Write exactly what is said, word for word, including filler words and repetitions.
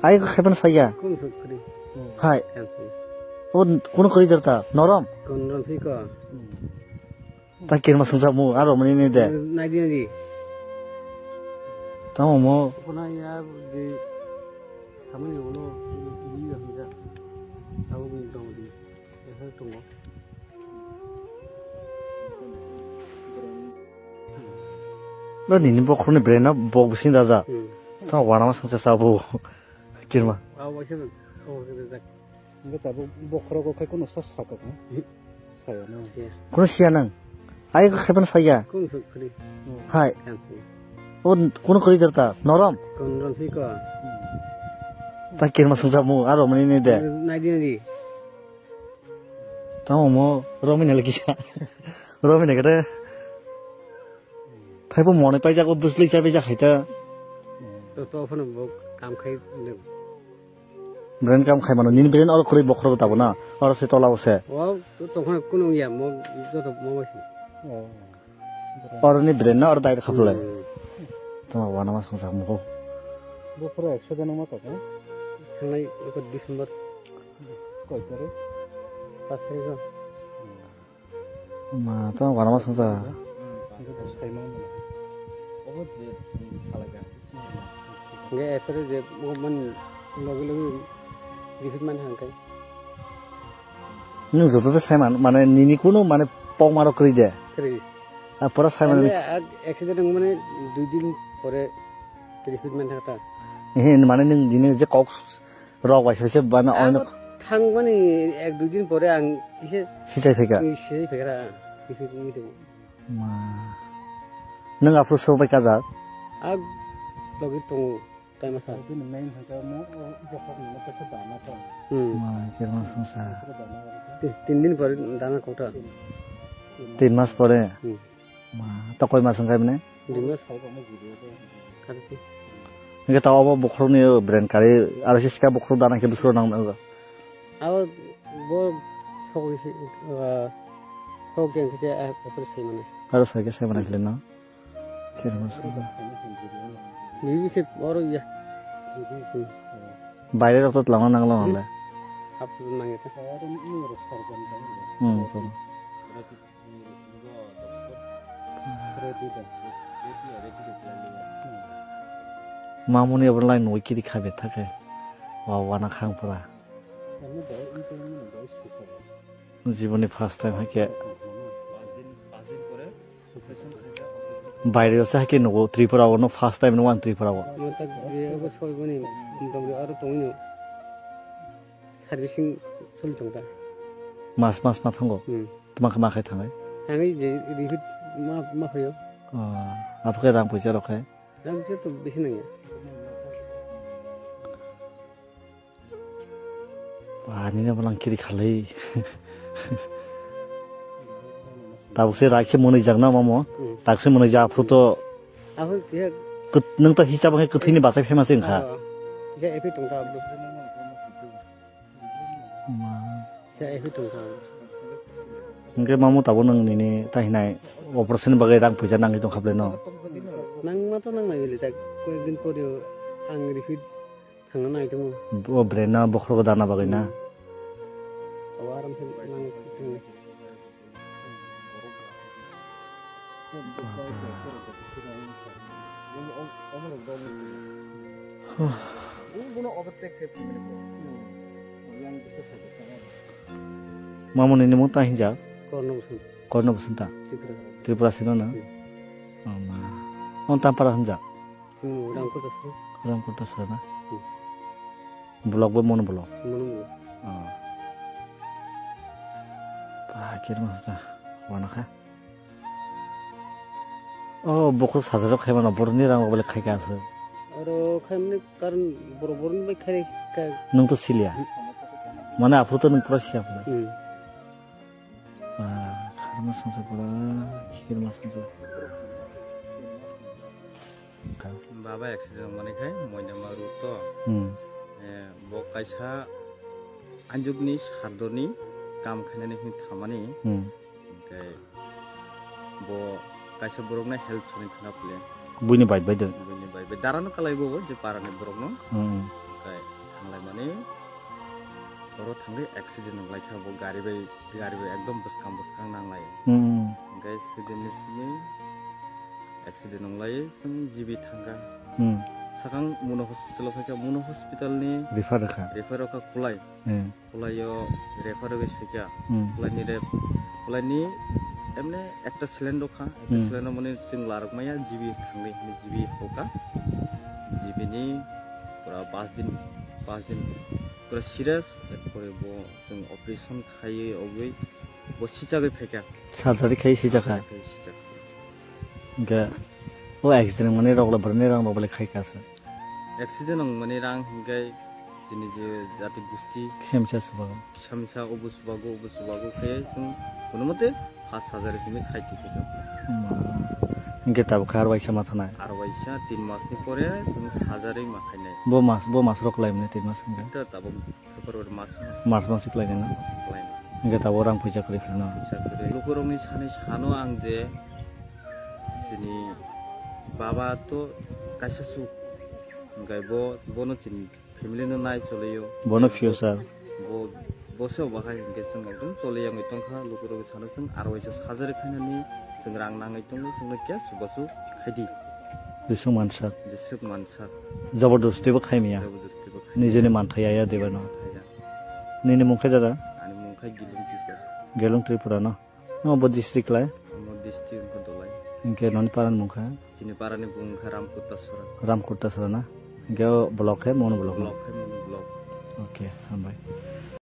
Ai ko khepen saya. Kun suk kri. Hai. Kan si. O kuno kori derta. Norom. Kun rom si ko. Ta kirma sungsa mu aro mani ni de. Nai di nai di. Tamo mo. Kona ya di. Samani uno. Di ya sungsa. Tamo ni tong di. Ya sa tong. Lo nini bokhorokni brain no bok bising daja. Hmm. Tamo wanama sungsa sabo. Kirma. Aw waisa. Aw waisa. Hingke tabuk bokhorogo khai kono sa sakha kha. Saya no. Kono siya nang. Ai ko khepan saya. Kono suk khri. Hai. Kan si. O kono kori derta. Norom. Kono rom si ko. Ta kirma sungsa mu aro mani ni de. Nai di nai di. Tamo mo romina lagi sa. Romina kata. Thaibo mone paijak o buslik chai paijak hai ta. To to phano bo kam khai le. Brain kam khai mano, nini brain oro kwrwi bokhorok tabo na, oro se tola o se. O, to tongkhana kunu ya, mo, joto mo bai se. Oro ni brain na oro direct khaplai. Hmm. Tama wana ma songsa mo. Bokhorok ekso jana ma tabo? Thangnai eko December. Koi tare? Pas tarik o. Ma, to wanama songsa. Hingke epere je mani logi logi rihit mani hangkai. Nwng joto to sai man, mane nini kuno mane pok maro kwrwi de. Kwrwi. A pora sai man. Ane a accident wng mani dui din pore rihit mani hangta. He, mane nwng dine je kok Rok bai soise bana. Abo oino thangmani ek dui din pore ang ise sichai phaikha. Sichai phaikha, ise wngwi tongo. Ma. Nwng aphuru sok bai kajak? A logi tongo, tai masa. Bini main hwnkhe mo, o bokhok ni kaisa dana tong. Hmm. Ma, khe ma songsa. Tin, tin din pore dana kokta. Tin mas pore? Hmm. Ma, to koi mas wngkha bini? Dui mas. Karti. Hingke ta obo bokhorokni brain kari, aro se sika bokhorok dana khe bwswk nang nang. Abo bo sogwi se, ah, sogwi ang khe, ah, bokhorok sai mano. Aro sai khe sai mano khe no? Khe mas. Dui bise oro ya. Baire rok to twlangma nang long le. Hap nang ya ta. Hmm, to. Mamoni abo lai nugui kiri kha bethakhe. Wa wana khang pura. Jiboni first time hakhe. Baire se hakhe nugo Tripura o no first time no ang Tripura o. Servicing soli tong ta. Mas mas ma thango. Hmm. Tuma khe ma khai thangai? Thangwi je rihit ma, ma phaio. Oh, abo khe rang puisa rok khai? Rang puisa to bisi nangya. Ba, nini bo lang kiri khalai. Tabuk se rak se monoi jak na mamo. Hmm. Tak se monoi jak aphuru to. Aphuru khe kut-, nwng to hisab khe kwthwini bachai phaima se wngkha. Oh, khe ephi tong ta aphuru. Ma. Khe ephi tong ta. Hingke mamu tabuk nwng nini ta hinai operation bagwi rang puisa nangwi tongkha bwle no? Nangma to nangnai bwle ta, koyek din pore ang rihit thangna nai tongo. Bo brain na bokhorok dana bagwi na? Hmm. Abo aram se nangwi tongo. Mamoni ni mung ta hinjak? Korno Bosonto. Korno Bosonto. Tripura. Tripura sino na? Hmm. Oh, ma. On Tampara hinjak? Hmm, Ramkota sino. Ramkota sino na? Hmm. Block bo Mon block? Mon block. Oh. Ba, khe ma sa, wana kha. Oh, bukhuk sajak khai mano, borokni rang rok bele khai ka aswk. Oro khai mani karon borok borokni bai khai ka. Nwng to siliya. Hmm. Mane aphuru to nwng pura siya pura. Hmm. Ah, kharma songsa pura, khirma songsa. Baba accident wngmani khai moina ma rw to. Hmm. Eh, bo kaisa anjukni sardoni kam khainani hwnwi thamani. Hmm. Hwnkhe bo kaisa borokno help soni thangna phle. Buini bai bai de. Buini bai bai. Darano kalai bo, bo je parani borokno. Hmm. Hwnkhe thangwi accident wnglaikha, bo gari bai, gari bai ekdom bwskang bwskang nanglai. Hmm. Hwnkhe sedinni simi accident wnglaio, chwng G B thangkha. Hmm. Sakang Muno hospital o phaikha, Muno hospital ni refer wngkha, refer wngkha Khulai. Hmm. Khulaio refer wngwi sukha. Hmm. Khulaini ref-, Khulaini emne ekta saline rwkha, ekta Hmm. saline rwmani chwng larwk maya, G B thangwi hwnwi G B hoka. G B ni pura pas din, pas din pura serious, erpore bo chwng operation khaiwi ogwi bo sichagwi phaikha. Surgery khai sijakha. Khai sijakha. Hwnkhe o accident wngmani rok le bwrwini rang rok bole khaikha se. Accident wngmani rang hwnkhe chini je jati gusti kisa misa subago. Kisa misa obo subago, obo subago khe chwng kono mote pas hajar simi khai twi khe. Hmm. Hwnkhe tabuk khe aro waisa ma thanai. Aro waisa tin mas ni pore chwng surgery ma khainai. Bo mas, bo mas rok lai mani tin mas hwnkhe. Tabuk February mas, mas. March mas kwlai gana. Kwlai. Hwnkhe tabuk rang puisa kwrwi kheno. Puisa kwrwi. Lukurokni sani sano ang je chini baba to kaisa suk. Hwnkhe bo, bono chini family no nai choliyo. Bono future. Bo, bo se bahai hwnkhe chwng ekdom choliya wngwi tongkha. Lukurokni sano chwng aro waisa surgery khainani chwng rang nangwi tongo, chwngno kya chubachu khaidi. Jesuk mansak. Jesuk mansak. Jabardasti bo khaimya. Jabardasti bo khaimya. Nijeni manthai ya, ya debano. Manthai ya. Nini mung khe dada? Ani mung khe Gelung Tripura. Gelung Tripura no? No bo district lai? Omo district wngkha Dolai. Hwnkhe noni parani mung khe? Chini parani mung khe Ramkurtasora. Ramkurtasora na? Hwnkhe o block khe Monu block no? Block khe Monu block. Okay, hambai.